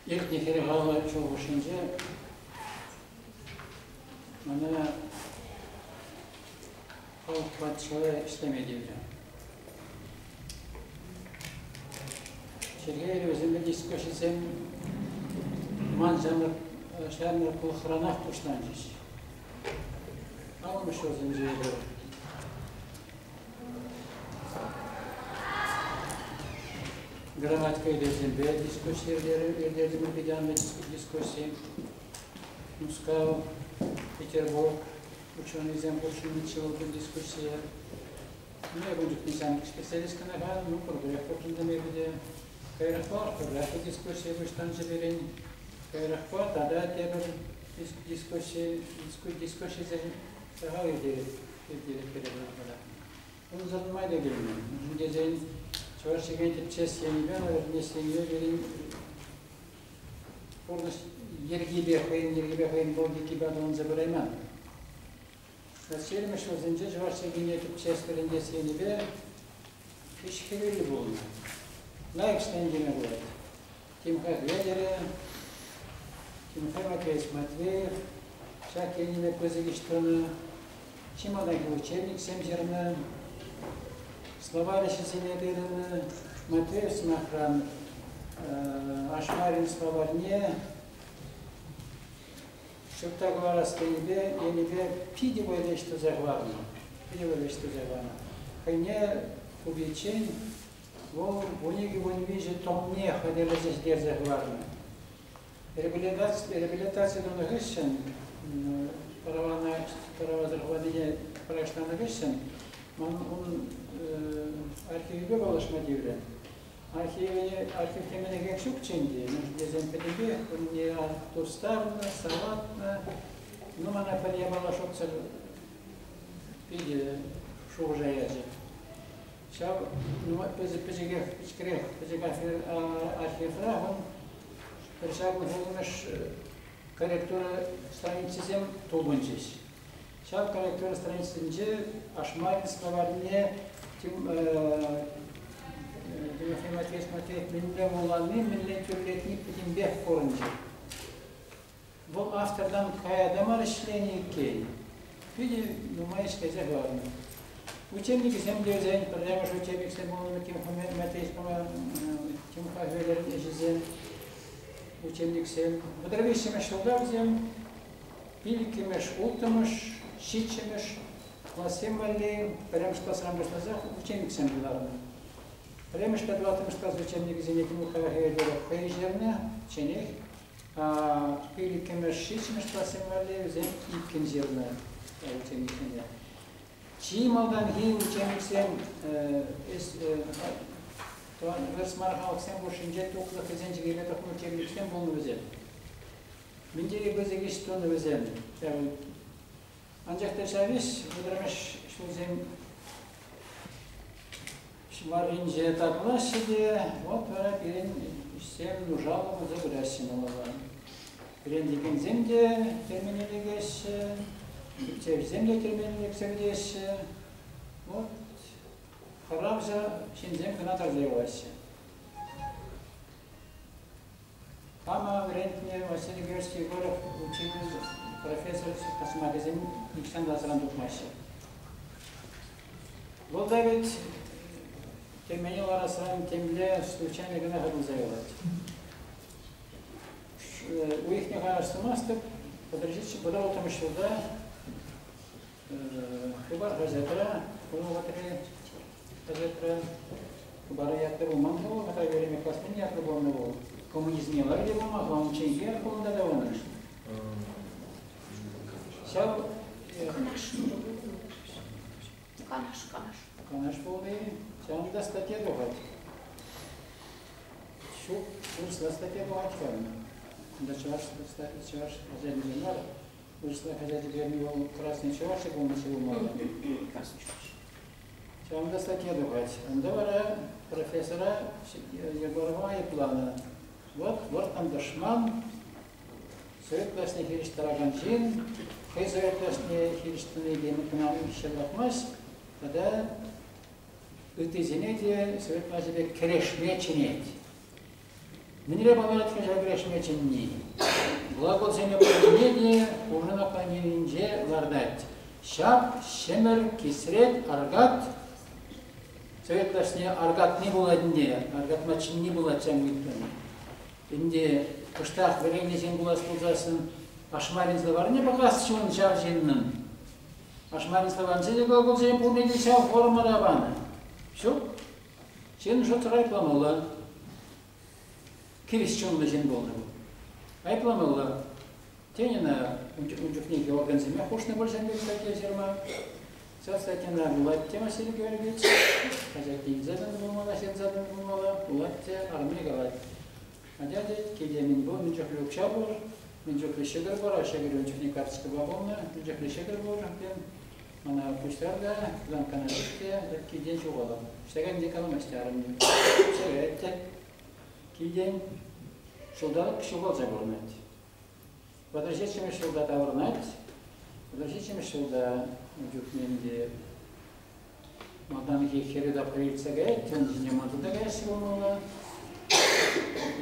Иртнӗ 40 ҫул хушшинче мана халӑхпа чылай ӗҫлеме тиврӗ. Чӗлхе ыйтӑвӗсемпе дискуссисем ман ҫамрӑклӑхранах пуҫланчӗҫ. Аллӑмӗш ҫулсенче эпӗ грамматика ыйтӑвӗсемпе дискусси ирттертӗмӗр, питӗ анлӑ дискусси. Мускав, Петербург ученӑйсем хутшӑннӑччӗ вӑл кун дискуссие. Ну, эпӗ ун чухне ҫамрӑк специалист кӑна-ха, ну, пурпӗрех хутшӑнтӑм эпӗ те. Каярахпа орфографи дискуссийӗ пуҫланчӗ пирӗн. Каярахпа тата тепӗр дискусси, дискуссисем сахал ирттерет пире. Унсӑр нумай та килмен. Мӗншӗн тесен чӑваш чӗлхин тӗпчес енӗпе, вӗренес енӗпе пирӗн пурнӑҫ йӗркипе, хӑйӗн йӗркипе, хӑйӗн логикипе аталанса пырайман. Ҫирӗммӗш ҫулсенче чӑваш чӗлхине тӗпчес, вӗрентес енӗпе ӗҫ хӗвеллӗ пулнӑ. Лайӑх ӗҫленӗ теме пулать. Тимха Хветӗрӗ, Тимофей Матвеевич Матвеев ҫак енӗпе пысӑк ӗҫ тунӑ. Чи малтанхи учебниксем ҫырнӑ, словарь ӗҫӗсене тытӑннӑ. Матвеев, сӑмахран, Ашмарин словарьне ҫутта кӑларас тенипе енӗпе питӗ вӑйлӑ ӗҫ туса хӑварнӑ. Питӗ вӑйлӑ ӗҫ туса хӑварнӑ. Хӑйне купиччен вӑл 12-13 томне хатӗрлесе ҫитерсе хӑварнӑ. Реабилитаци тунӑ хыҫҫӑн правана правасӑр хӑванине пӑрахӑҫланӑ хыҫҫӑн ман ун архивӗпе паллашма тиврӗ. Архивӗ архив темӗнехех ҫукчӗ ӗнтӗ, мӗншӗн тесен пӗтӗмпех унне тустарнӑ, салатнӑ. Ну, мана пӗр япала шутсӑр питӗ шухӑша ячӗ. Ҫав пӗчӗкех, пӗчӗкрех, пӗчӗк архивра ун пӗр ҫакӑн хулӑнӑш корректура страницисем тупӑнчӗҫ. Ҫав корректура страницинче Ашмарин словарьне Тимофей Матвеевич Матвеев мӗнле вулани, мӗнле тӳрлетни пӗтӗмпех курӑнчӗ. Вӑл автортан кая та мар ӗҫленӗ иккен. Питӗ нумай ӗҫлесе хӑварнӑ. Учебникӗсем те вӗсен пӗрремӗш учебниксем пулнӑ Тимофей Хветӗрӗн ӗҫӗсем, учебниксем. 33-мӗш ҫулта вӗсем пиллӗкмӗш, улттӑмӗш, ҫиччӗмӗш классем валли пӗрремӗш класран пуҫласах учебниксем кӑларнӑ. Пӗрремӗшпе тӑваттӑмӗш класс учебникӗсене Тимофей Хветӗров хӑй ҫырнӑ, чӗнех. Пиллӗкмӗш, ҫиччӗмӗш классем валли вӗсем иккӗн ҫырнӑ учебниксене. Чи малтанхи учебниксем вырӑс мар халӑхсем хушшинче тухнӑ хӑйсен чӗлхипе тухнӑ учебниксем пулнӑ вӗсем. Мӗн тери пысӑк ӗҫ тунӑ вӗсем. Анчах та ҫав ӗҫ вӑтӑрмӗш ҫулсем варринче татӑлаҫҫӗ те, вот вара пирӗн ӗҫсем нушаллӑ пулса пыраҫҫӗ малалла. Вӗрентекенсем те тӗрмене лекеҫҫӗ, тӗпчевҫӗсем те тӗрмене лексе пӗтеҫҫӗ. Вот хӑравҫӑ ҫынсем кӑна тӑрса юлаҫҫӗ. Хама вӗрентнӗ Василий Георгиевич Егоров учитель, профессор сӑмахӗсем нихҫан та асран тухмаҫҫӗ. Вӑл та вӗт тӗрмене ларасран темле случайно кӑна хӑтӑлса юлать. Уйӑхне астумастӑп, 36 ҫулта Хыпар хаҫатра, ку вӑхӑтри хаҫатра Хыпар ятлӑ пулман вӑл, вӑхӑтра Юрий Классмен ятлӑ пулнӑ вӑл. Коммунизм ялавӗ те пулман, унчченхи пулнӑ та унӑн. Ҫав Канаш. Канаш, Канаш. Канаш пулни, ҫавӑнта статья тухать. Ҫук, вырӑсла статья тухать-ха. Унта чӑваш чӑваш хаҫатӗнче мар. Вырӑсла хаҫачӗ берни вӑл Красный Чуваши пулнӑччӗ пулмалла. Красный Чуваш. Ҫавӑнта статья тухать. Унта вара профессора Егорова айӑпланӑ. Вот вӑрттӑн тӑшман, совет влаҫне хирӗҫ тӑракан ҫын, хӑй совет влаҫне хирӗҫ тӑнипе кӑна ҫырлахмасть тата ыттисене те совет влаҫӗпе кӗрешме чӗнет. Мӗнре палӑрать-ха ҫав кӗрешме чӗнни? Глаголсене пурне те ушӑ наклоненинче лартать. Ҫап, ҫӗмӗр, кисрет, аркат. Совет влаҫне аркатни пулать ӗнтӗ, аркатма чӗнни пулать ҫав ыйтӑм. Ӗнтӗ кӑштах вӗреннӗ ҫын пулас пулсассӑн Ашмарин словарьне пӑхасчӗ ун ҫав ҫыннӑн. Ашмарин словарӗнче те глаголсене пурне те ҫав формӑра панӑ. Ҫук, ҫын шутсӑр айӑпламалла. Хирӗҫ чунлӑ ҫын пулнӑ вӑл. Айӑпламалла. Тен, ӑна ун чухнехи органсемех хушнӑ пуль ҫын пек статья ҫырма. Ҫав статьяна вулать те Василий Георгиевич, хаҫат илсе тӑнӑ пулмалла, ҫырса тӑнӑ пулмалла, вулать те арӑмне калать. Атя, тет, килте мӗн пур, мӗн чухлӗ укҫа пур, мӗн чухлӗ ҫӑкӑр пур, а ҫӑкӑр ун чухне карточкӑпа пулнӑ, мӗн чухлӗ ҫӑкӑр пур, тен, мана пуҫтар та, ланкана тет те, килтен ҫухалӑп. Ҫакӑн те каламасть арӑмне. Ҫакать те, килтен ҫулталӑк ҫухалса пурӑнать. 37-мӗш ҫулта таврӑнать. 37-мӗш ҫулта ун чухне ӗнтӗ малтанхи хӗрӳ тапхӑр иртсе каять, ун ҫине мӑнтӑ та каясси пулмалла.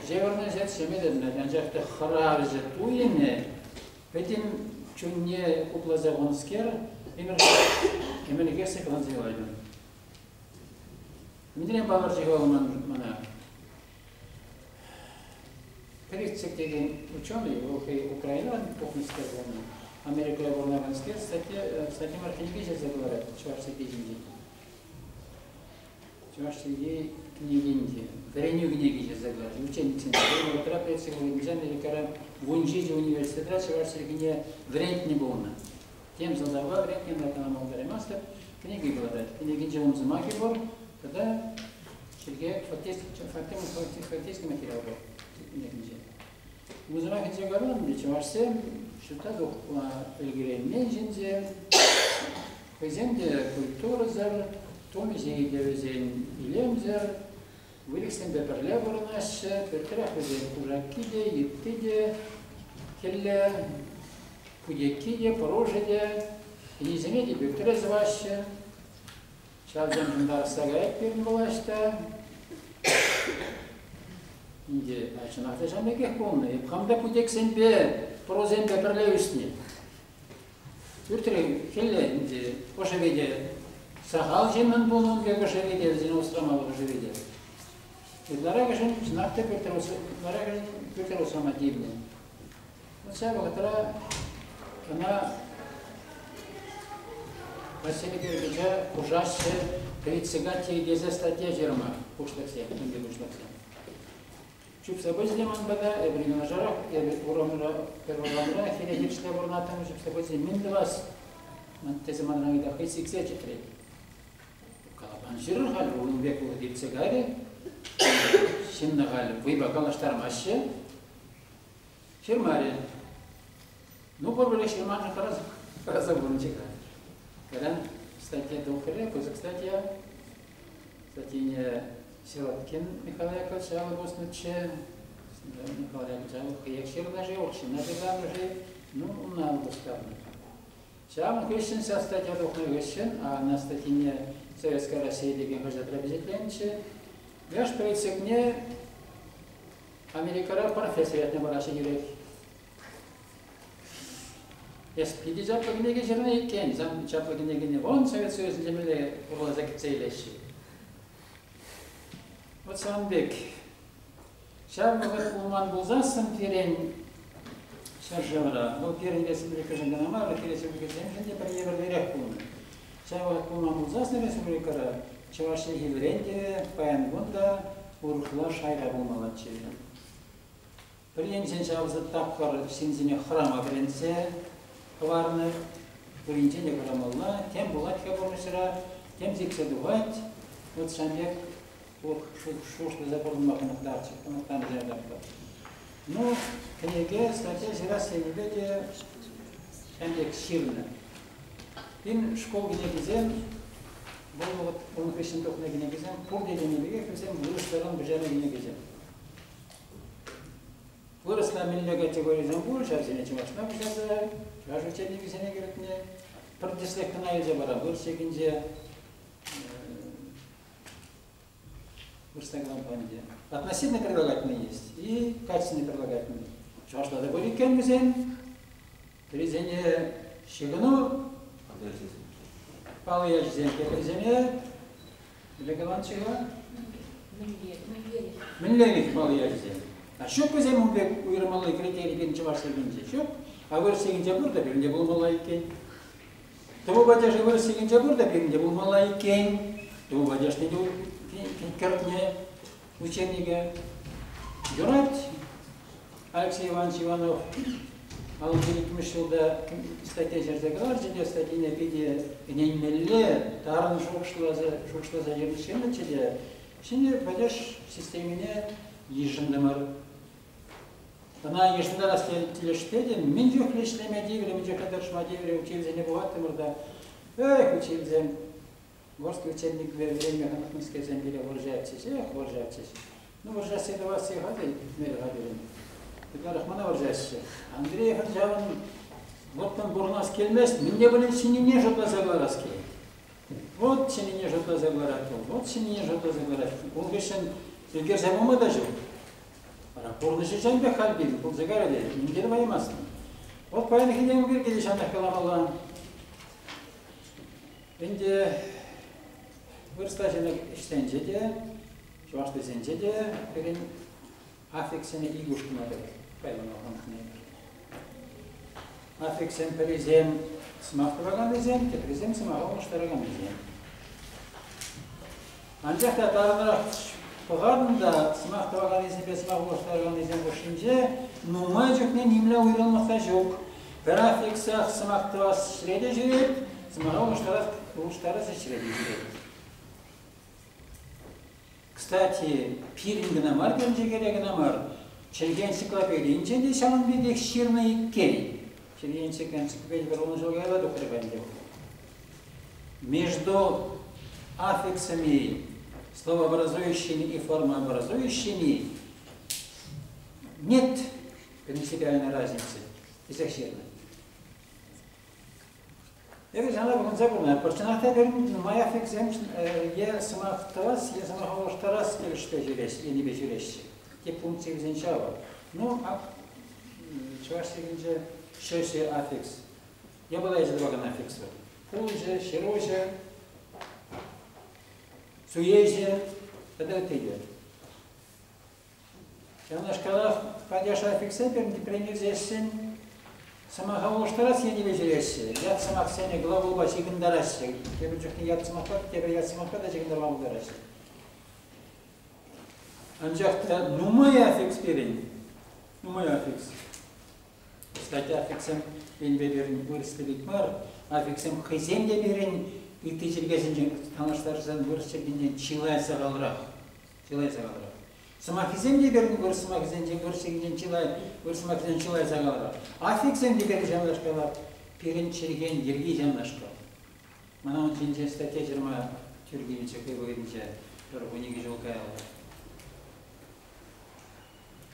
Ҫывӑрнӑ ҫӗр ҫӗме тытӑнать, анчах та хӑравҫӑ туйӑмӗ пӗтӗм чунне хупласа хунӑскер ӗмӗрлӗхех сыхланса юлать ун. Мӗнрен палӑрчӗ-ха вӑл мана? Тридцать текен ученый, вӑл хӑй Украинӑран тухнӑскер пулнӑ, Америкӑра пурӑнаканскер, статья мар кӗнеке ҫырса кӑларать чӑваш чӗлхи ҫинчен. Чӑваш чӗлхи кӗнекинче, вӗренӳ кӗнеки ҫырса кӑларать. Учебниксенче. Вӑл вӑхӑтра Тридцать хулинче Америкӑра 17 университетра чӑваш чӗлхине вӗрентнӗ пулнӑ. Тем сӑлтавпа вӗрентнӗ, ӑна калама пултараймастӑп. Кӗнеке кӑларать. Кӗнекинче ун сӑмахӗ пур тата чӗлхе фактический материал пур кӗнекинче. Ун сӑмахӗнче каланӑ, чӑвашсем ҫутта тухма ӗлкӗреймен ҫынсем, хӑйсем те культурӑсӑр, тумӗ-ҫийӗ те вӗсен илемсӗр, выльӑхсемпе пӗрле пурӑнаҫҫӗ, пӳртрех вӗсен кушакки те, йытти те, хӗлле путекки те, пӑрушӗ те, ӗнисене те пӳртре сӑваҫҫӗ. Ҫавсемшӗн тарӑхса каять пирӗн влаҫ та. Ӗнтӗ чӑнах та ҫавӑн пекех пулнӑ. Эп хам та путексемпе, пӑрусемпе пӗрле ӳснӗ. Пӳртре хӗлле ӗнтӗ ӑшӑ вите сахал ҫыннӑн пулнӑ ун пек ӑшӑ вите, вӗсене усрамалӑх ӑшӑ вите. Ытларахӑшӗн чӑнах та пӳртре ытларахӑшӗн пӳртре усрама тивнӗ. Вот ҫав вӑхӑтра ӑна Василий Георгиевича хушаҫҫӗ председатель тесе статья ҫырма пуҫлӑхсем, кунти пуҫлӑхсем. Чупса пычӗ те ман пата, эпир юнашарах, эпир урамра, пӗр урамра хӗле хирӗҫле пурӑнаттӑмӑр, чупса пычӗ, мӗн тӑвас тесе манран ыйтать, хӑй сиксе чӗтрет. Калакан ҫырӑр халь, ун пек вӑхӑт иртсе кайрӗ. Ҫынна халь вӑйпа калаҫтармаҫҫӗ. Ҫырмарӗ. Ну, пурпӗрех ҫырманшӑн хӑраса пурӑнчӗ-ха. Кайран статья тухрӗ, пысӑк статья. Статьине Сироткин Михаил Яковлевич алӑ пуснӑччӗ. Михаил Яковлевич алӑ хӑех ҫырнӑ-ши, укҫана ҫырнӑ-ши, ну, ӑна алӑ пустарнӑ. Ҫавӑн хыҫҫӑн ҫав статья тухнӑ хыҫҫӑн, а ӑна статьине Советская Россия текен хаҫатра пичетленчӗ, Леш прицепне Америкӑра професси ятне параҫҫӗ тӳрех. Эс питӗ чаплӑ кӗнеке ҫырнӑ иккен, сан чаплӑ кӗнекене вон Совет Союзӗнче мӗнле урласа кӗтсе илеҫҫӗ. Вот ҫавӑн пек. Ҫав вӑхӑт пулман пулсассӑн пирӗн ҫӗршывра, вӑл пирӗн республикӑшӑн кӑна мар, ытти республикӑсемшӗн те пӗр евӗрлӗрех пулнӑ. Ҫав вӑхӑт пулман пулсассӑн республикӑра чӑваш чӗлхи вӗрентӗвӗ паян кун та урӑхла шайра пулмаллаччӗ. Пӗр енчен ҫав тапхӑр ҫынсене хӑрама вӗрентсе хӑварнӑ, пуринчен те хӑрамалла, тем пулать-ха пурнӑҫра, тем сиксе тухать. Вот ҫавӑн пек шухӑшласа пурӑнма хӑнӑхтарчӗ, хӑнӑхтарнӑ ҫав тапхӑр. Ну, кӗнеке, статья ҫырас енӗпе те ҫавӑн пек ҫырнӑ. Пин шкул кӗнекисем, вӑл вӑхӑт ун хыҫҫӑн тухнӑ кӗнекесем пурте тенӗ пекех вӗсем вырӑсларан куҫарнӑ кӗнекесем. Вырӑсла мӗнле категорисем пур, ҫавсене чӑвашла куҫарса чӑваш учебникӗсене кӗртнӗ. Пӗр тӗслӗх кӑна илсе парам. Вырӑс чӗлхинче. Вырӑсла каланӑ те. Относительно прилагательные есть и качественные прилагательные. Чӑвашла та пур иккен вӗсем. Пӗрисене ҫыхӑну паллӑ ячӗсем, теприсене мӗнле каланччӗ-ха? Мӗнлелӗх паллӑ ячӗсем. А ҫук вӗсем ун пек уйрӑмалли критерий пирӗн чӑваш чӗлхинче ҫук. А вырӑс чӗлхинче пур та пирӗн те пулмалла иккен. Тӑву падежӗ вырӑс чӗлхинче пур та пирӗн те пулмалла иккен. Тӑву падежне те кӗртнӗ учебнике. Юрать, Алексей Иванович Иванов 52-мӗш ҫулта статья ҫырса кӑларчӗ те статйине питӗ ӗненмелле, тарӑн шухӑшласа, шухӑшласа ҫырнӑччӗ те ҫӗнӗ падеж системине йышӑнтӑмӑр. Ӑна йышӑнтарас тӗлӗшпе те мӗн чухлӗ ӗҫлеме тиврӗ, мӗн чухлӗ тӑрӑшма тиврӗ, учительсене пухаттӑмӑр та, эх, учительсем, Горский учебникпе вӗренме хӑнӑхнӑскерсем пире вӑрҫатчӗҫ, эх, вӑрҫатчӗҫ. Ну, вӑрҫасси тӑвасси хатӗр, хатӗр. Ытларах мана вӑрҫаҫҫӗ. Андреевӑн ҫавӑн вӑрттӑн пурӑнас килмест, мӗн те пулин ҫӗннине шутласа кӑларас килет. Вот ҫӗннине шутласа кӑларать вӑл, вот ҫӗннине шутласа кӑларать. Ун хыҫҫӑн ӳкерсе пыма та ҫук. Вара пурнӑҫӗ чӑн пек халь пирӗн пулса кайрӗ те, ним те тӑваймастӑн. Вот паянхи тем пирки те ҫавнах каламалла. Ӗнтӗ вырӑсла ҫӗнӗ ӗҫсенче те, чӑвашлисенче те пирӗн аффиксене ик ушкӑна пайлама хӑнӑхнӑ эпир. Аффиксем пӗрисем сӑмах тӑваканнисем, теприсем сӑмаха улӑштараканнисем. Анчах та тарӑнрах пӑхатӑн та сӑмах тӑваканнисемпе сӑмах улӑштараканнисем хушшинче нумай чухне нимле уйрӑмлӑх та ҫук. Пӗр аффиксах сӑмах тӑвас ӗҫре те ҫӳрет, сӑмаха улӑштарас, улӑштарас ӗҫре те ҫӳрет. Кстати, пирӗн кӑна мар, тӗнчекере кӑна мар, чӗлхе энциклопедийӗнче те ҫавӑн пекех ҫырнӑ иккен. Чӗлхе энциклопеди пӗр вунӑ ҫул каялла тухрӗ ӗнтӗ. Между аффиксами, словообразующими и формообразующими нет принципиальной разницы. Тесех ҫырнӑ. Эпӗ ҫавна пӑхӑнса пурӑнатпӑр. Чӑнах та пирӗн нумай аффиксем е сӑмах тӑвас, е сӑмаха улӑштарас тӗлӗшпе ҫӳреҫ, енӗпе ҫӳреҫҫӗ. Тӗп функци вӗсен ҫавӑ. Ну, чӑваш чӗлхинче ҫӗҫӗ аффикс Япала ӗҫӗ тӑвакан аффикс вӑл. Пулӑҫӑ, ҫыруҫӑ, суеҫӗ тата ытти те. Ҫавнашкалах падеж аффиксем пирӗн илсессӗн сӑмаха улӑштарас енӗпе ҫӳреҫҫӗ. Ят сӑмахсене глаголпа ҫыхӑнтараҫҫӗ. Тепӗр чухне ят сӑмахпа, тепӗр ят сӑмахпа та ҫыхӑнтарма пултараҫҫӗ. Анчах та нумай аффикс пирӗн, нумай аффикс. Кстати, аффиксем енпе пирӗн вырӑсли пек мар, аффиксем хӑйсем те пирӗн ытти чӗлхесенчен танлаштарсан вырӑс чӗлхинчен чылай сахалрах. Чылай сахалрах. Сӑмахӗсем те пирӗн вырӑс сӑмахӗсенчен, вырӑс чӗлхинчен чылай, вырӑс сӑмахӗсенчен чылай сахалрах. Аффиксем те пирӗн ҫавнашкалах, пирӗн чӗлхен йӗрки ҫавнашкал. Мана ун ҫинчен статья ҫырма тӳр килчӗ хӑй вӑхӑтӗнче пӗр 12 ҫул каялла.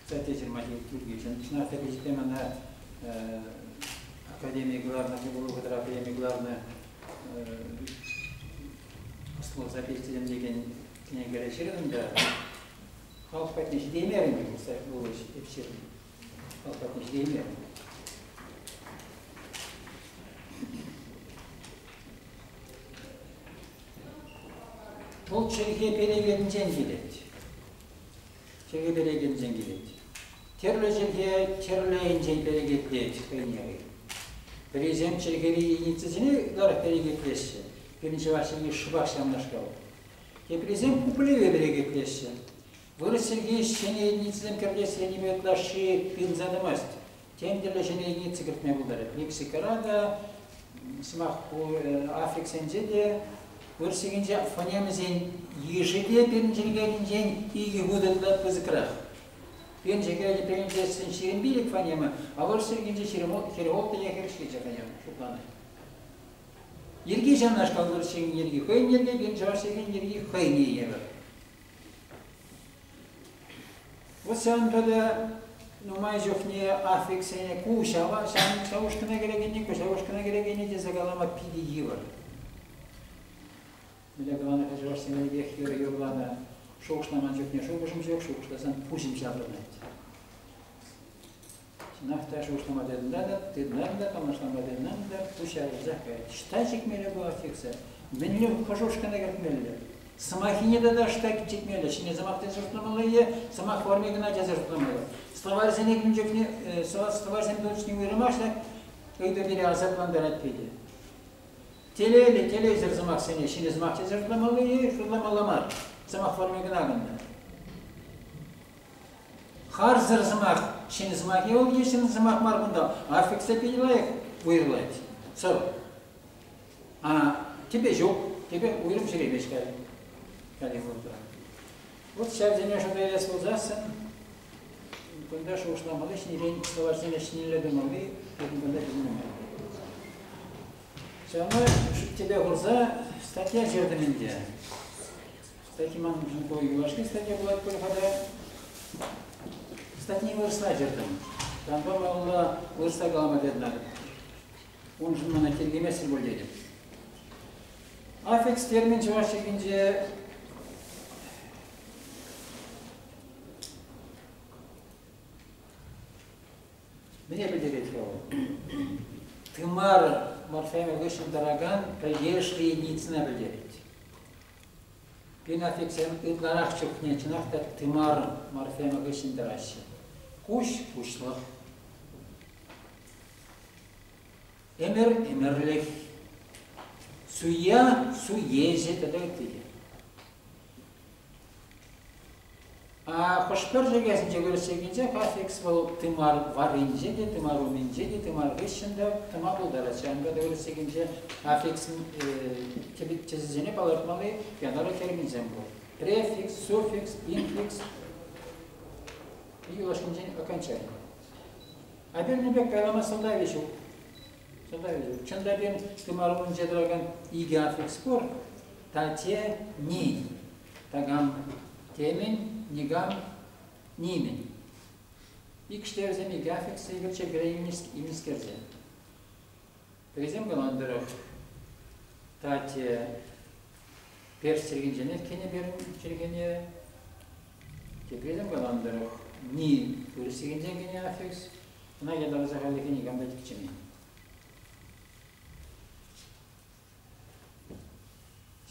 Статья ҫырма тӳр килчӗ. Чӑнах та пичете мана Академия главная, вӑхӑтра Академия главная ӑслӑлӑх записӗсем текен кӗнекере ҫыртӑм та халӑх патне ҫитеймерӗм эп ҫырнӑ. Халӑх патне ҫитеймерӗм. Вӑл чӗлхе перекетӗнчен килет. Чӗлхе перекетӗнчен килет. Тӗрлӗ чӗлхе тӗрлӗ енчен перекетлет хӑйне хӑй. Пӗрисем чӗлхери единицӑсене ытларах перекетлеҫҫӗ. Пирӗн чӑваш чӗлхи шӑпах ҫавнашкал. Теприсем пуплеве перекетлеҫҫӗ. Вырӑс чӗлхи ҫӗнӗ единицӑсем кӗртес енӗпе ытлашши тытӑнса тӑмасть. Тем тӗрлӗ ҫӗнӗ единица кӗртме пултарать. Лексикӑра та, сӑмах аффиксенче те, вырӑс чӗлхинче фонемӑсен йышӗ те пирӗн чӗлхеринчен икӗ хут ытла пысӑкрах. Пирӗн чӗлхере пирӗн 25 фонема, а вырӑс чӗлхинче 26 е 47 фонема шутланать. Йӗрки ҫавнашкал вырӑс чӗлхин йӗрки хӑйӗн йӗрки, пирӗн чӑваш чӗлхин йӗрки хӑйне евӗр. Вот ҫавӑнпа та нумай чухне аффиксене ку ҫава, ҫав ушкӑна кӗрекенни, ку ҫав ушкӑна кӗрекенни тесе калама питӗ йывӑр. Мӗнле каланӑ-ха чӑвашсем ӗлӗкех юрӑ юрланӑ. Шухӑшламан чухне шухӑшӑм ҫук, шухӑшласан пуҫӑм ҫаврӑнать. Чӑнах та шухӑшлама тытӑнатӑп, тытӑнатӑп та, канашлама тытӑнатӑп та, пуҫ ҫаврӑнсах каять. Ӑҫта чикмелле ку аффикса? Мӗнле хӑш ушкӑна кӗртмелле? Сӑмахине тата ӑҫта чикмелле? Ҫӗнӗ сӑмах тесе шутламалла е сӑмах форми кӑна тесе шутламалла? Словарьсене кун чухне, словарьсем тунӑ уйрӑмах ҫак ыйту пире асаплантарать питӗ. Телейлӗ, телейсӗр сӑмахсене ҫӗнӗ сӑмах тесе шутламалла е шутламалла мар? Сӑмах форми кӑна кунта. Харсӑр сӑмах ҫӗнӗ сӑмах-и вӑл е ҫӗнӗ сӑмах мар кунта? Аффикса питӗ лайӑх уйрӑлать. Сӑр. А тӗпе ҫук, тӗпе уйрӑм ҫӳремест халь. Халӗ вӑхӑтра. Вот ҫавсене шута илес пулсассӑн кунта шухӑшламалли ҫӗнӗрен словарьсене ҫӗнӗлле тумалли пирӗн кунта питӗ нумай. Ҫавна тӗпе хурса статья ҫыртӑм ӗнтӗ. Статьи маншӑн ку юлашки статья пулать пуль-ха та. Статьи вырӑсла ҫыртӑм. Ҫавӑнпа малалла вырӑсла калама тытӑнатӑп. Уншӑн мана тиркеместӗн пуль тетӗп. Аффикс термин чӑваш чӗлхинче Мӗне пӗлтерет-ха вӑл? Тымар морфема хыҫҫӑн тӑракан пӗлтерӗшлӗ единицӑна пӗлтерет. Пирӗн аффикссем ытларах чухне чӑнах та тымар морфема хыҫҫӑн тӑраҫҫӗ. Куҫ – куҫлӑх. Ӗмӗр – ӗмӗрлӗх. Суя – суеҫӗ тата ытти те. А хӑш-пӗр чӗлхесенче вырӑс чӗлхинче аффикс вӑл тымар варринче те, тымар умӗнче те, тымар хыҫҫӑн та тӑма пултарать. Ҫавӑнпа та вырӑс чӗлхинче аффиксӑн тӗсӗсене палӑртмалли ятарлӑ терминсем пур. Префикс, суффикс, инфикс и юлашкинчен окончание. А пирӗн пек калама сӑлтавӗ ҫук. Сӑлтавӗ ҫук. Чӑн та пирӗн тымар умӗнче тӑракан икӗ аффикс пур. Тате, ни. Такам темӗн, никам нимӗн. Икштерсем икӗ аффикс икӗ чӗлхере илнӗскерсем. Пӗрисем каланӑ тӑрӑх, тате перс чӗлхинченех кӗнӗ пирӗн чӗлхене, теприсем каланӑ тӑрӑх, ни вырӑс чӗлхинчен кӗнӗ аффикс, ӑна ятарласа хальлӗхе никам та тӗпчемен.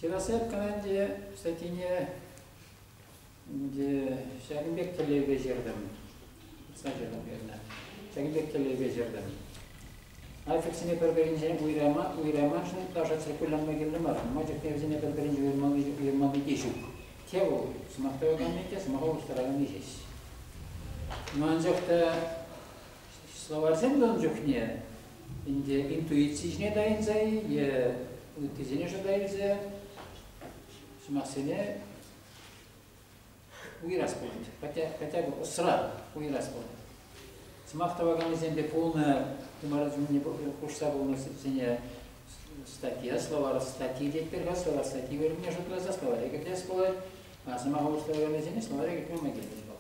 Ҫырасси кӑна ӗнтӗ статьине ӗнтӗ ҫакӑн пек тӗллевпе ҫыртӑм. Ҫыртӑм верно. Ҫакӑн пек тӗллевпе ҫыртӑм. Аффиксене пӗр-пӗринчен уйрама, уйраманшӑн ытлашши циркулянма кирлӗ мар. Нумай чухне вӗсене пӗр-пӗринчен уйӑрмалли, уйӑрмалли те ҫук. Те вӑл сӑмах тӑваканни те, сӑмаха улӑштараканни ҫеҫ. Но анчах та Словарьсем тунӑ чухне ӗнтӗ интуици ҫине тайӑнса-и е ыттисене шута илсе сӑмахсене уйӑрас пулать. Хотя, хотя бы ӑсра уйӑрас пулать. Сӑмах тӑваканнисемпе пулнӑ тымарсене хушса пулнӑсене статья, словарь статьи тетпӗр-ха, словарь статьи вырӑнне шутласа словаре кӗртес пулать. А сӑмаха улӑштараканнисене словаре кӗртме май килмест вӑл.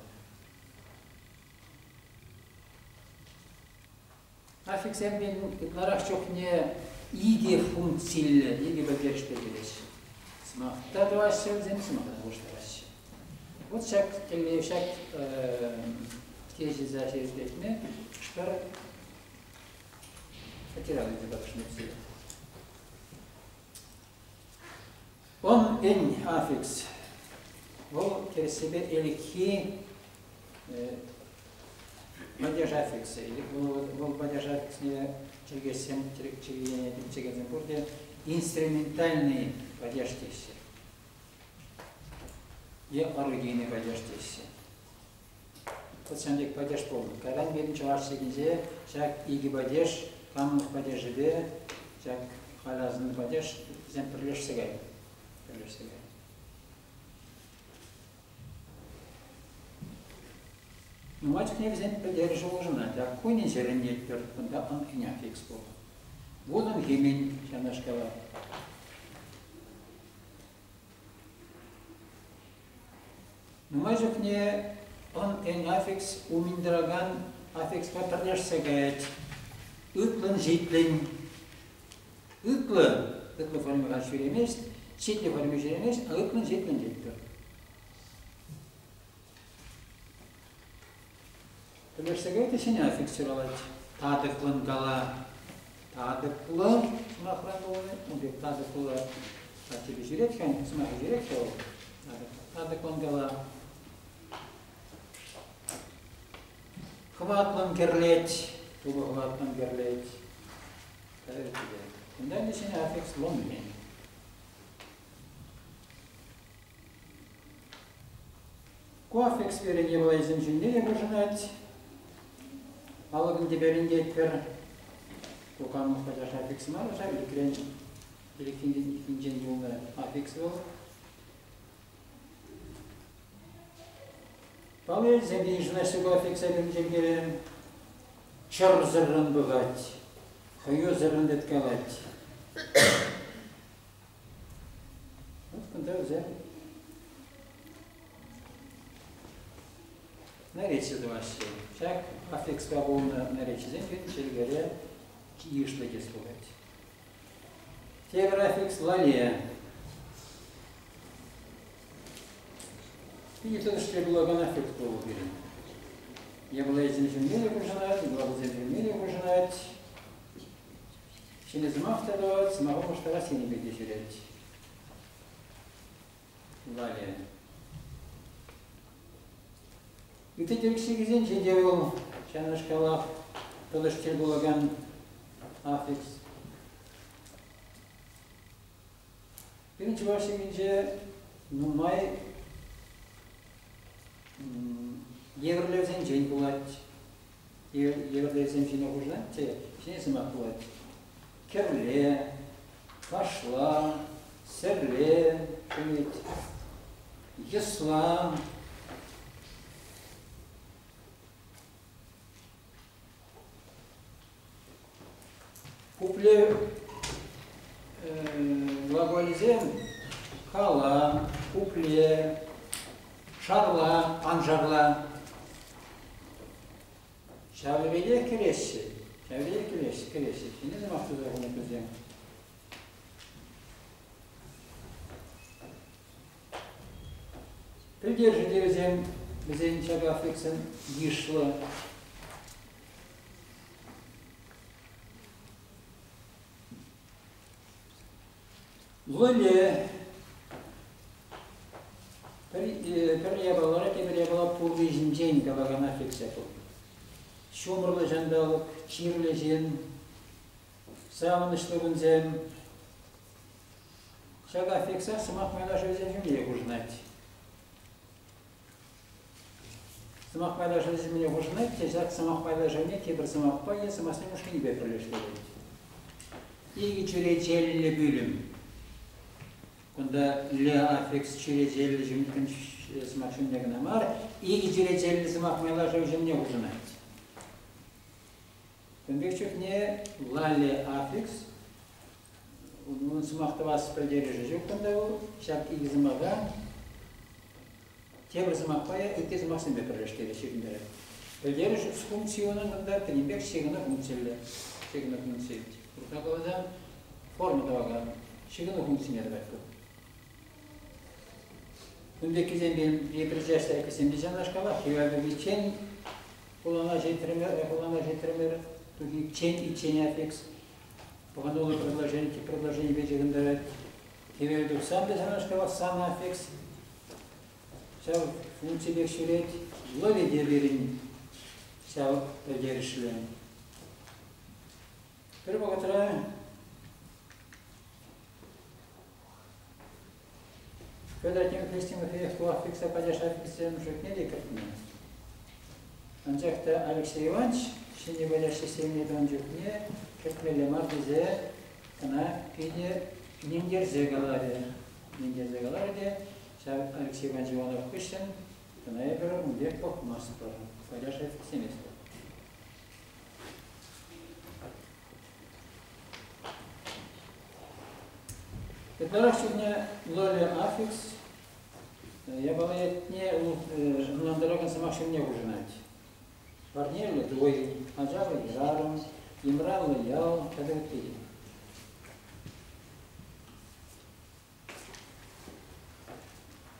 Аффиксемпе ытларах чухне икӗ функциллӗ, икӗ пӗлтерӗшпе килеҫҫӗ. Сӑмах та тӑваҫҫӗ вӗсем, сӑмах та улӑштараҫҫӗ. Вот ҫак тӗллев, ҫак тезиса ҫирӗплетме хӑш-пӗр материал илсе патӑшнӑ Он ӗн аффикс. Вӑл тӗрӗссипе ӗлӗкхи падеж аффиксӗ. Вӑл падеж аффиксне чӗлхеҫсем, чӗлхене тӗпчекенсем пурте инструментальный падеж теҫҫӗ. Е орудийный падеж теҫҫӗ. Вӑт ҫавӑн пек падеж пулнӑ. Кайран пирӗн чӑваш чӗлхинче ҫак икӗ падеж, камӑнлӑх падежӗпе ҫак халь асӑннӑ падеж вӗсем пӗрлешсе кайнӑ. Пӗрлешсе кайнӑ. Нумай чухне вӗсен пӗлтерӗшӗ улшӑнать. Ак кунӗн ҫӗрӗн кунта ӑн аффикс пур. Вутӑн химин ҫавнашкалах. Нумай чухне ӑн эн аффикс умӗн тӑракан аффикспа пӗрлешсе каять. Ытлӑн-ҫитлӗн. Ытлӑ, ытлӑ формӑра ҫӳремест, ҫитлӗ форми ҫӳремест, а ытлӑн-ҫитлӗн тетпӗр. Пӗрлешсе кайрӗ ҫӗнӗ аффикс ҫуралать. Татӑклӑн кала. Татӑклӑ сӑмахран пулнӑ. Ун пек татӑклӑ аттепе ҫӳрет-ха, сӑмахӗ ҫӳрет-ха вӑл. Татӑклӑн кала. Хӑватлӑн кӗрлет. Тупӑ хӑватлӑн кӗрлет. Кунта ӗнтӗ ҫӗнӗ аффикс лӑн-мен. Ку аффикс пирӗн йӑлайсем ҫумне те хушӑнать. Алӑкӑн тӗпелӗн тетпӗр. Ку камӑн пачах аффикс мар, ҫав икрен иккинчен юлнӑ аффикс вӑл. Паллӑ те йышӑнаҫҫӗ ку аффикса пирӗн чӗлхере. Чӑрсӑррӑн пӑхать, хӑюсӑррӑн тыткалать. Вот кунта вӗсем наречи тӑваҫҫӗ. Ҫак аффикспа пулнӑ наречисем пирӗн чӗлхере йышлӑ тес пулать. Тепӗр аффикс лале. Питӗ тӑтӑш пулакан аффикс пулӑ пирӗн. Япаласем ҫумне те хушӑнать, глаголсем ҫумне те хушӑнать. Ҫӗнӗ сӑмах та тӑвать, сӑмаха улӑштарас енӗпе те ҫӳрет. Лале. Ытти тӗрӗксенче те вӑл ҫавнашкалах тӑтӑш тӗл пулакан аффикс. Пирӗн чӑваш ҫемйинче нумай евӗрлевсенчен пулать. Евӗрлевсем ҫине хушӑнать те ҫӗнӗ сӑмах пулать. Кӗрле, кашла, сӗрле чӗнет, йӑсла. Пуплев глаголӗсем кала, пупле, шарла, ан шарла. Ҫав пекех кӗреҫҫӗ, ҫав пекех кӗреҫҫӗ, кӗреҫҫӗ. Ҫӗнӗ сӑмах туса хунӑ вӗсем. Пӗлтершӗ те вӗсем, вӗсен ҫак аффиксӑн йышлӑ. Лӑле пӗр япалара тепӗр япала пурри ҫинчен калакан аффикса пур. Ҫумӑрлӑ ҫанталӑк, чирлӗ ҫын, савӑнӑҫлӑ кунсем. Ҫак аффикса сӑмах майлашӑвӗсем ҫумне хушӑнать. Сӑмах майлашӑвӗсене хушӑнать те ҫак сӑмах майлашӑвне тепӗр сӑмахпа е сӑмахсен ушкӑнӗпе пӗрлештерет. Икӗ чӳречеллӗ пӳлӗм. Кунта ле аффикс чӳречеллӗ сӑмах ҫумне кӑна мар, икӗ чӳречеллӗ сӑмах майлашӑвӗ ҫумне хушӑнать. Кун пек чухне лале аффикс унӑн сӑмах тӑвас пӗлтерӗшӗ ҫук кунта вӑл. Ҫак икӗ сӑмаха тепӗр сӑмахпа ытти сӑмахсемпе пӗрлештерет, ҫыхӑнтарать. Пӗлтерӗш функци унӑн кунта пӗтӗмпех ҫыхӑну функциллӗ. Ҫыхӑну функци. Урӑхла каласан, форма тӑвакан ҫыхӑну функцине тӑвать ку. Кун пеккисемпе причастниксем те ҫавнашкалах. Хӗвелтухиччен хулана ҫитрӗмӗр, хулана ҫитрӗмӗр, тухиччен иччен аффикс. Пӑхӑнуллӑ предложени предложенипе ҫыхӑнтарать. Хӗвел тухсан та ҫавнашкалах сан аффикс ҫав функци пек ҫӳрет. Лӑвӗ те пирӗн ҫав пӗлтерӗшлӗ. Пӗр вӑхӑтра Федор Тимофеевич Тимофеев ку аффикса падеж аффикссем шутне те кӗртнӗ. Анчах та Алексей Иванович ҫӗнӗ падеж системине тунӑ чухне кӗртмелле мар тесе кӑна питӗ ӗнентерсе каларӗ. Ӗнентерсе каларӗ те ҫав Алексей Иванович Иванов хыҫҫӑн кӑна эпир ун пек пӑхмастпӑр, падеж аффиксеместпӗр. Ытларах чухне лоле аффикс япала ятне ӑнлантаракан сӑмах ҫумне хушӑнать. Парнеллӗ туй, ачаллӑ хӗрарӑм, йӑмраллӑ ял тата ытти те.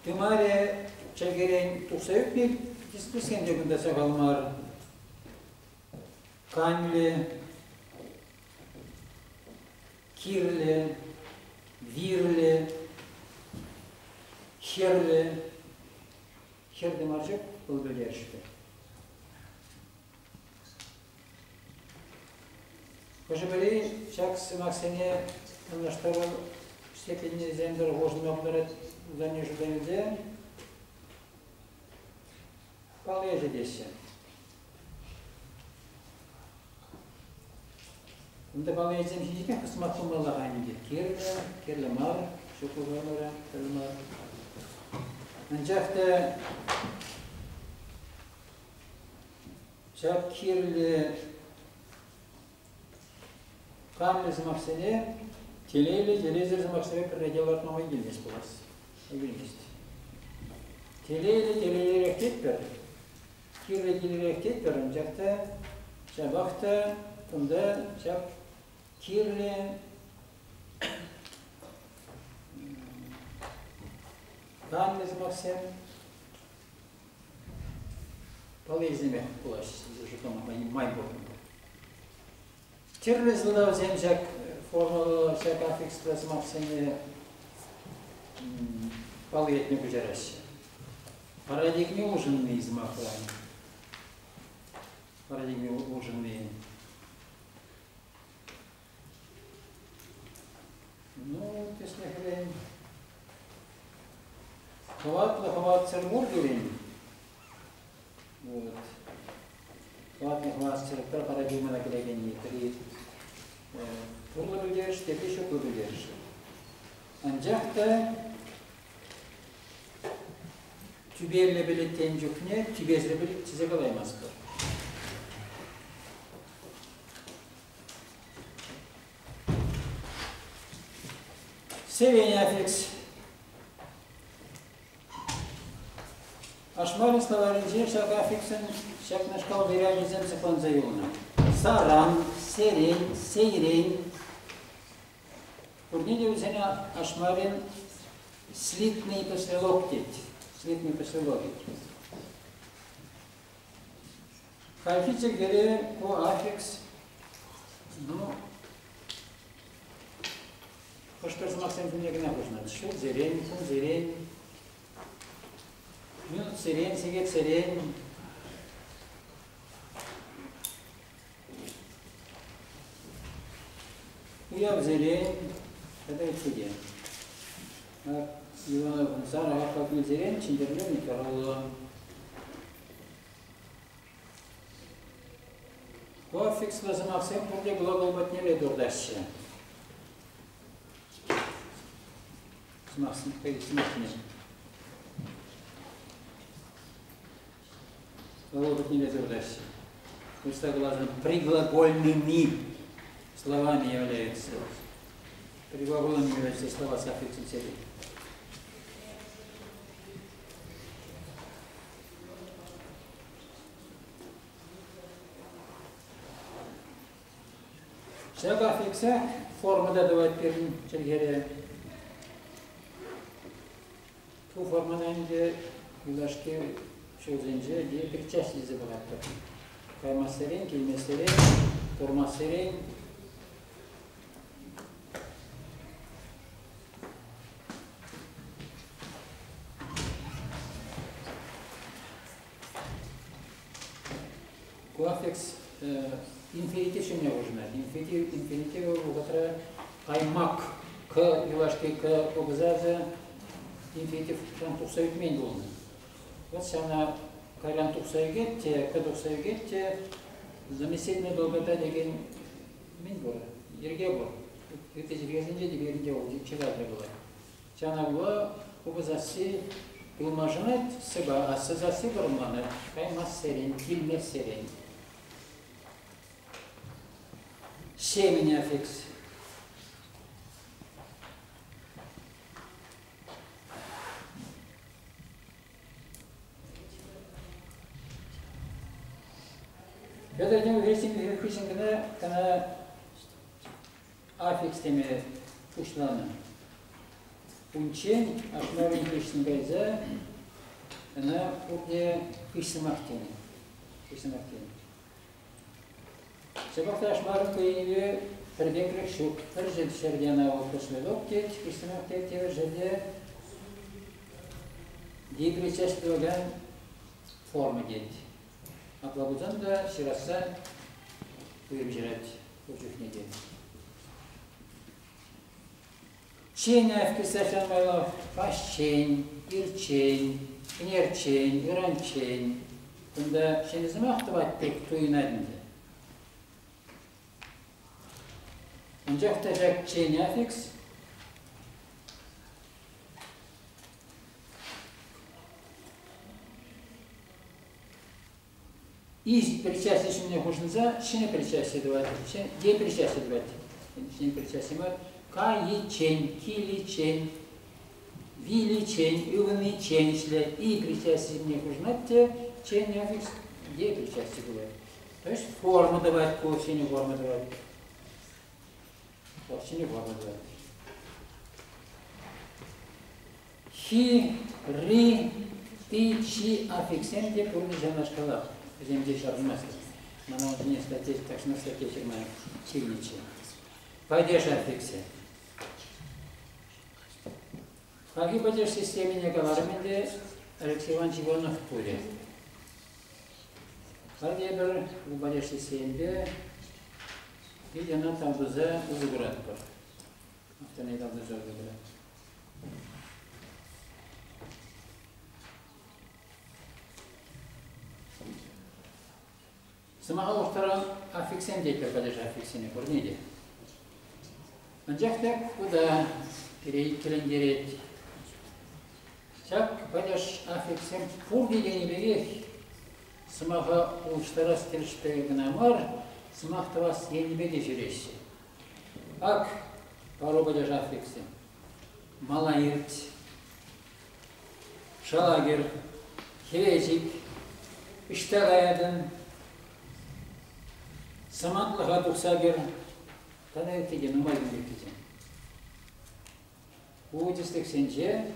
Тымарӗ чӗлхерен тухса ӳкнӗ тӗслӗхсем те кунта сахал мар. Канлӗ, кирлӗ, вирлӗ, хӗрлӗ, хӗрлӗ мар ҫук, вӑл пӗлтерӗшлӗ. Хӑшӗ-пӗри ҫак сӑмахсене ӑнлаштару степенӗсем тӑрӑх улшӑнма пултарать тени шута илсе паллӑ ӗҫӗ теҫҫӗ. Унта паллӑ ӗҫсем ҫинченех сӑмах пулмалла-ха ӗнтӗ. Кирлӗ, кирлӗ мар, ҫук вара, кирлӗ мар. Анчах та Ҫак кирлӗ канлӗ сӑмахсене телейлӗ, телейсӗр сӑмахсене пӗрре те лартма май килмест пулас. Килмест. Телейлӗ, телейлӗрех тетпӗр, кирлӗ кирлӗрех тетпӗр, анчах та ҫапах та кунта ҫак кирлӗ канлӗ сӑмахсем Паллисемех пулаҫҫӗ, шутлама май пур. Тӗрлӗ сӑлтавсем ҫак формула, ҫак аффикслӑ сӑмахсене паллӑ ятне куҫараҫҫӗ. Парадигми улшӑнни сӑмахран. Парадигми улшӑнни. Ну, тӗслӗхрен, хӑватлӑ хӑватсӑр мур пирӗн. Вот. Хӑватлӑ хӑватсӑр пӗр парадигмӑна кӗрекенни пӗри пурлӑ пӗлтерӗш, тепри ҫуклӑ пӗлтерӗш. Анчах та тӳпеллӗ пӗлет тен чухне тӳпесӗр пӗлет тесе калаймастпӑр. Севень аффикс. Ашмарин словарӗнче ҫак аффиксӑн ҫакнашкал варианчӗсем сыхланса юлнӑ. Саран, серен, сейрен. Пурне те вӗсене Ашмарин слитный послелог тет. Слитный послелог тет. Хальхи чӗлхере ку аффикс, ну, хӑш-пӗр сӑмахсем ҫумне кӑна хушӑнать. Ҫулсерен, кунсерен, минутсерен, сехетсерен. Уявсерен тата ытти те. Ивановӑн Сара килсерен Чӗнтӗрле Николаевна. Ку аффикслӑ сӑмахсем пурте глагол патнелле туртаҫҫӗ. Сӑмахсем сӑмахне. Глагол патнелле туртаҫҫӗ. Пусть согласно приглагольными словами являются. Приглаголами являются слова с аффиксом серии. Ҫак аффикса форма та тӑвать пирӗн чӗлхере. Ку формӑна ӗнтӗ юлашки ҫулсенче причастие тесе пӑхатпӑр. Каймассерен, килмессерен, курмассерен. Ку аффикс инфинитив ҫумне хушӑнать. Инфинитив, инфинитив вӑхӑтра каймак, к юлашки к купӑсасӑ инфинитивран тухса ӳкмен пулнӑ. Вот ҫавна кайран тухса ӳкет те, к тухса ӳкет те, заместительная долгота текен мӗн пур, йӗрке пур. Ытти чӗлхесенче те пирӗнте вӑл чылай пулать. Ҫавна пула купӑсасси ылмашӑнать, сӑпа сасси вӑрӑмланать, каймассерен, килмессерен. Семень аффикс. Петр Тимофеевич хыҫҫӑн кӑна кӑна аффикс теме пуҫланӑ. Унччен Ашмарин хыҫҫӑн кайса ӑна пурте хыҫсӑмах тенӗ. Хыҫсӑмах тенӗ. Ҫапах та Ашмаров ку енӗпе пӗрпеклӗх ҫук. Пӗр ҫӗрте ӑна вӑл космедок тет, хыҫҫӑнах тет, тепӗр ҫӗрте депричасть тӑвакан форма тет. Апла пулсан та ҫырасса уйрӑм ҫырать пур чухне те. Чен писатель майлав каҫчен, ирччен, ӗнерччен, ыранччен. Кунта ҫӗнӗ сӑмах тӑвать пек туйӑнать ӗнтӗ. Анчах та ҫак чен аффикс Из причастие ҫумне хушӑнса ҫӗнӗ причастие тӑвать, депричастие тӑвать. Ҫӗнӗ причастие мар. Кайиччен, киличчен, виличчен, ывӑниччен ӗҫле. И причастие ҫумне хушӑнать те чен аффикс депричастие пулать. То есть форма тӑвать ку, ҫӗнӗ форма тӑвать. Ҫӗнӗ форма тӑвать. Хи, ри, ти, чи аффикссем те пурте ҫавнашкалах. Вӗсем те ҫаврӑнмасть. Мана ун статья, тахҫанах статья ҫырма тивнӗччӗ. Падеж аффиксӗ. Хальхи падеж системине каларӑм ӗнтӗ, Алексей Иванович Иванов пулӗ. Халь эпир ку падеж системипе питӗ ӑна тав туса усӑ куратпӑр. Автоне тав туса усӑ куратпӑр. Сӑмаха улӑштаран аффиксем тетпӗр падеж аффиксене пурне те. Анчах та ку та пире иккӗлентерет. Ҫак падеж аффиксем пурте тенӗ пекех сӑмаха улӑштарас тӗлӗшпе кӑна мар, сӑмах тӑвас енӗпе те ҫӳреҫҫӗ. Ак пару падеж аффиксӗ. Мала ирт, шала кӗр, хӗве чик, ӑҫта каятӑн, самантлӑха тухса кӗр тата ытти те нумай кун пеккисем. Ку тӗслӗхсенче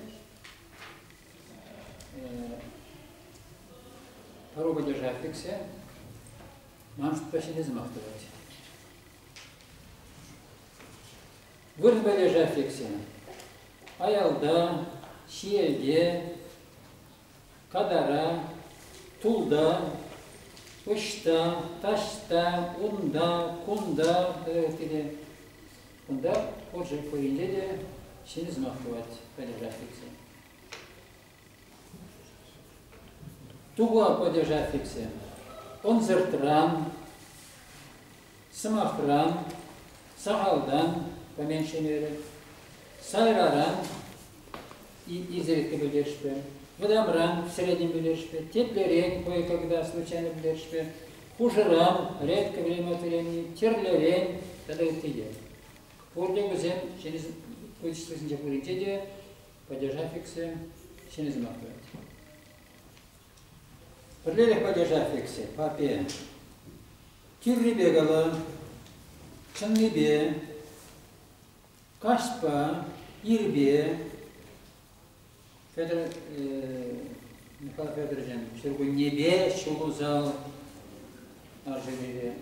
пару падежа аффиксӗ ман шутпа ҫӗнӗ сӑмах тӑвать. Вырӑн падежа аффиксӗ аялта, ҫиелте, катара, тулта, ӑҫта, таҫта, унта, кунта тата ытти те. Кунта пур пуринче те ҫӗнӗ сӑмах пулать падеж аффиксӗ. Туга падеж аффиксӗ ӑнсӑртран, Сӑмахран, сахалтан, по меньшей мере, сайраран, изредка пӗлтерӗшпе, вӑтамран, в среднем пӗлтерӗшпе, теплерен, кое-когда случайно пӗлтерӗшпе, хушӑран, редко время от времени, тӗрлӗрен тата ытти те. Пурте вӗсем ҫӗнӗ вычислительсенче пуринче те падеж аффиксӗ ҫӗнӗ сӑмах тӑвать. Пӗрлелӗх падеж аффиксӗ, папе. Тӳррипе кала, чӑннипе, каҫпа, ирпе. Федор Михаил Федоровичӑн ҫуркуннепе ҫул усал арҫыннипе.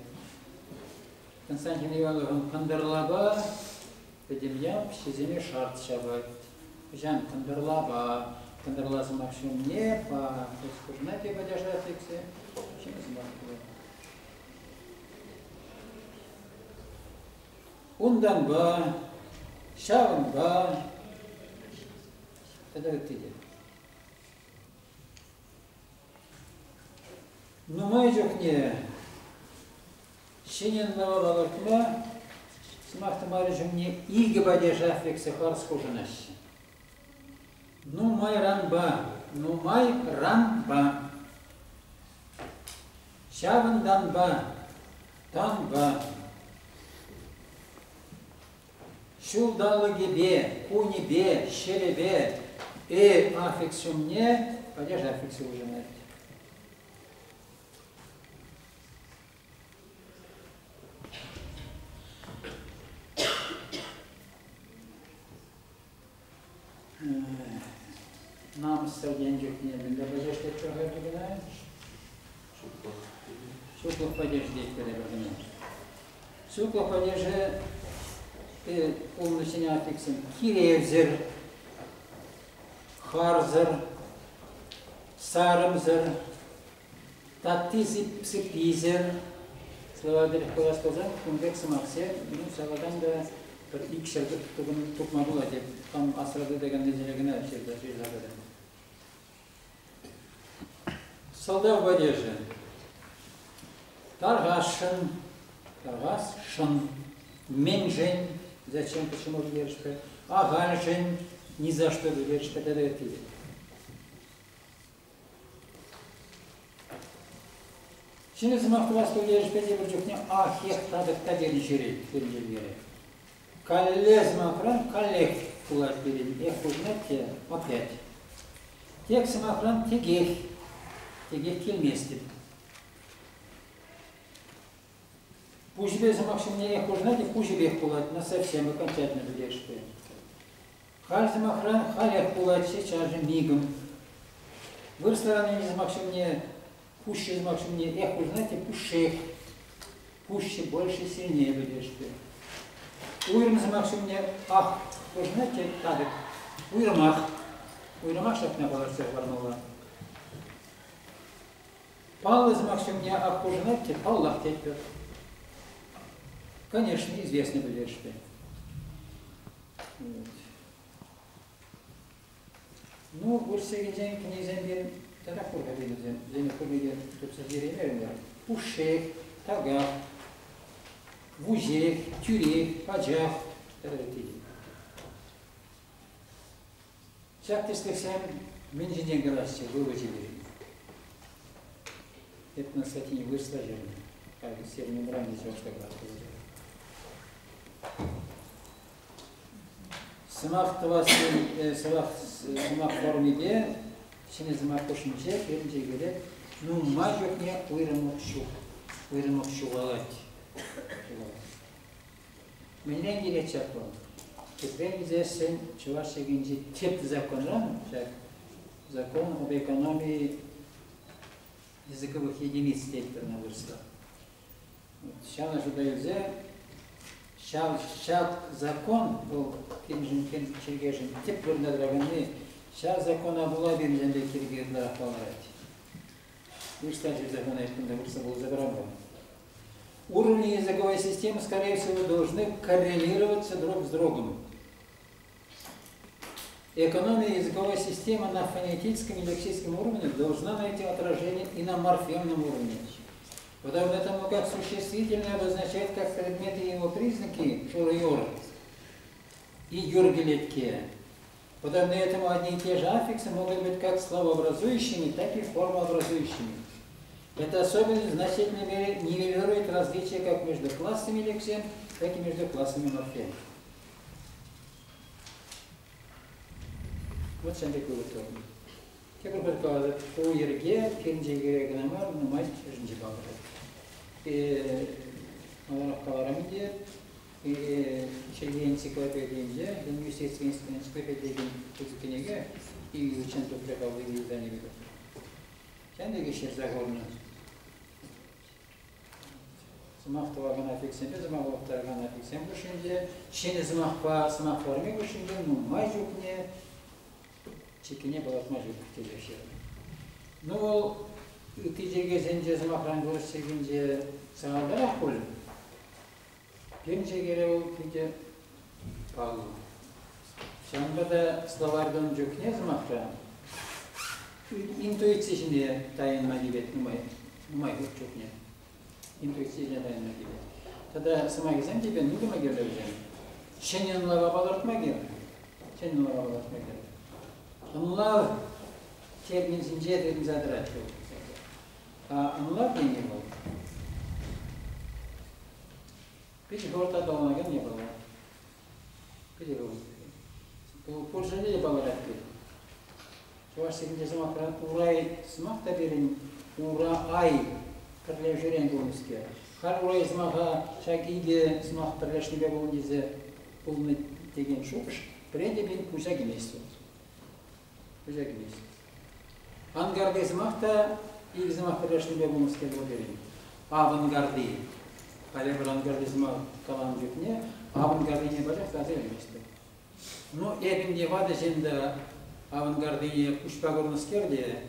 Константин Ивановӑн кӑнтӑрлапа пӗтӗм ял пӗҫҫисене шарт ҫапать. Хӑҫан кӑнтӑрлапа, кӑнтӑрла сӑмах ҫумне па, хушӑнать те падежа лексе, ҫӗнӗ сӑмах пулать. Унтанпа, ҫавӑнпа тата ытти те. Нумай чухне ҫӗнӗ ӑнлава палӑртма сӑмах тымарӗ ҫумне икӗ падеж аффиксӗ харӑс хушӑнаҫҫӗ. Нумайранпа, нумайранпа. Ҫавӑнтанпа, танпа. Ҫулталӑкӗпе, кунӗпе, ҫӗрӗпе э аффикс ҫумне падеж аффиксӗ улшӑнать. Намӑссӑр тенӗ чухне мӗнле падеж тетпӗр-ха кӑна? Ҫуклӑх. Ҫуклӑх падеж тетпӗр эпир кӑна. Ҫуклӑх падежӗ пулнӑ ҫӗнӗ аффикссем киревсӗр, харсӑр, сарӑмсӑр, татти-сыпписӗр. Словарь калас пулсан, кун пек сӑмахсем, ну, ҫавӑнтан та пӗр икҫӗр тупма пулать. Хам асра тытаканнисене кӑна ҫырса ҫырса пырать. Сӑлтав падежӗ. Тархасшӑн, тархасшӑн, мӗншӗн, зачем, почему пӗлтерӗшпе, ахальшӗн, ни за что пӗлтерӗшпе тата ытти те. Ҫӗнӗ сӑмах тӑвас пӗлтерӗшпе тепӗр чухне ахех татӑк та тенӗ ҫӳрет пирӗн чӗлхере. Калле сӑмахран каллех пулать пирӗн, эх хушӑнать те опять. Тек сӑмахран текех, текех килместӗп. Пуҫӗпе сӑмах ҫумне эх хушӑнать те пуҫӗпех пулать, на совсем окончательно пӗлтерӗшпе. Халь сӑмахран халех пулать сейчас же мигом. Вырӑсларан илнӗ сӑмах ҫумне пуҫҫи сӑмах ҫумне эх хушӑнать те пушшех. Пуҫҫи больше сильнее пӗлтерӗшпе. Уйрӑм сӑмах ҫумне ах хушӑнать те татӑк. Уйрӑмах. Уйрӑмах ҫакна палӑртса хӑвармалла. Паллӑ сӑмах ҫумне ах хушӑнать те паллах тетпӗр. Конечно, известно пӗлтерӗшпе. Вот. Ну, вырӑссенчен кӗнекесем татах пур-ха вӗсем. Вӗсене пурне те тупса ҫитереймерӗмӗр. Пушшех, таках, вуҫех, тӳрех, пачах тата ытти те. Ҫак тӗслӗхсем мӗн ҫинчен калаҫҫӗ вывочӗ пирки? Эп на статьине вырӑсла ҫырнӑ. Халь сирӗн умра чӑвашла калас пулать. Сӑмах тӑвас сӑмах сӑмах формипе ҫӗнӗ сӑмах хушшинче пирӗн чӗлхере нумай чухне уйрӑмлӑх ҫук. Уйрӑмлӑх ҫухалать. Мӗнрен килет ҫак вӑл? Тӗпрен илсессӗн чӑваш чӗлхинчи тӗп законран ҫак закон об экономии языковых единиц тетпӗр на вырӑсла. Ҫавна шута илсе ҫав ҫак закон вӑл пирӗншӗн чӗлхешӗн тӗп вырӑнта тӑраканни ҫав закона пула пирӗншӗн пек йӗрке ытларах палӑрать. Вырӑсла ҫырса хунӑ кунта вырӑсла пулса пырам Уровни языковой системы, скорее всего, должны коррелироваться друг с другом. Экономия языковой системы на фонетическом и лексическом уровне должна найти отражение и на морфемном уровне. Подобно тому, как существительное обозначает как предметы и его признаки шур-юр и юргелетке. Подобно этому одни и те же аффиксы могут быть как словообразующими, так и формообразующими. Эта особенность в значительной мере нивелирует различия как между классами лексем, так и между классами морфем. Вот ҫавӑн пек вывод тӑватӑп. Тепӗр пӗр калатӑп, ку йӗрке пирӗн чӗлхере кӑна мар, нумай ӗҫӗнче палӑрать. Маларах каларӑм ӗнтӗ, чӗлхе энциклопедийӗнче, лингвистический энциклопедийӗн пысӑк кӗнеке, икӗ тухрӗ палли издани тухрӗ. Ҫавӑн пекех ҫырса хунӑ. Сӑмах тӑвакан аффикссемпе сӑмах улӑштаракан аффикссем хушшинче, ҫӗнӗ сӑмахпа сӑмах форми хушшинче нумай чухне чиккине палӑртма ҫук тесе ҫырнӑ. Ну, вӑл ытти чӗлхесенче, сӑмахран, вырӑс чӗлхинче сахалтарах пуль. Пирӗн чӗлхере вӑл питӗ паллӑ. Ҫавӑнпа та словарь тунӑ чухне, сӑмахран, интуици ҫине тайӑнма тивет нумай, нумай хут чухне. Интуици ҫине тайӑнма тивет. Тата сӑмахӗсем те ну тума кирлӗ вӗсем. Ҫӗнӗ ӑнлава палӑртма кирлӗ. Ҫӗнӗ ӑнлава палӑртма кирлӗ. Ӑнлав терминсенче тытӑнса тӑрать вӑл. А ӑнлав тени вӑл питӗ хӑвӑрт аталанакан япала. Питӗ хӑвӑрт. Пур ҫӗрте те палӑрать пек. Чӑваш чӗлхинче сӑмахран урай сӑмах та пирӗн ура ай пӗрлешӳрен пулнӑскер. Халь урай сӑмаха ҫак икӗ сӑмах пӗрлешнипе пулнӑ тесе пулнӑ текен шухӑш пӗрре те пин пуҫа кӗмест. Пуҫа кӗмест. Ангарти сӑмах та икӗ сӑмах пӗрлешнипе пулнӑскер пул пирӗн. Авангарди. Халӗ авангардизма каланӑ чухне авангардине пачах та аса илместӗп. Ну, эпӗ те ватӑ ҫын та авангардине куҫпа курнӑскер те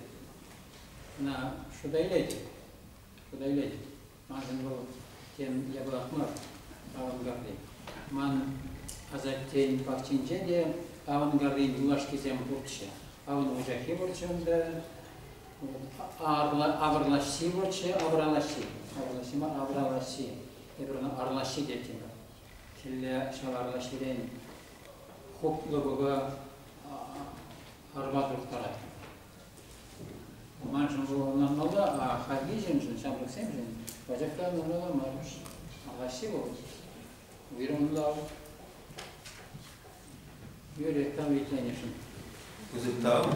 ӑна шута илетӗп. Шута илетӗп. Маншӑн вӑл тем япалах мар авангарди. Ман асаттен пахчинче те авангардин юлашкисем пурччӗ. Авӑн вучаххи пурччӗ унта, авӑрлаҫҫи пурччӗ, авралаҫҫи. Авӑрлаҫҫи мар, авралаҫҫи. Эпир ӑна арлаҫҫи теттӗмӗр. Хӗлле ҫав арлаҫҫирен хуплӑ кӑка арпа турттарать. Маншӑн вӑл ӑнланмалла, а хальхи ҫыншӑн, ҫамрӑксемшӗн пачах та ӑнланмалла мар. Арлаҫҫи вӑл уйрӑм ӑнлав. Юрий, там итленӗшӗн. Пысӑк тав.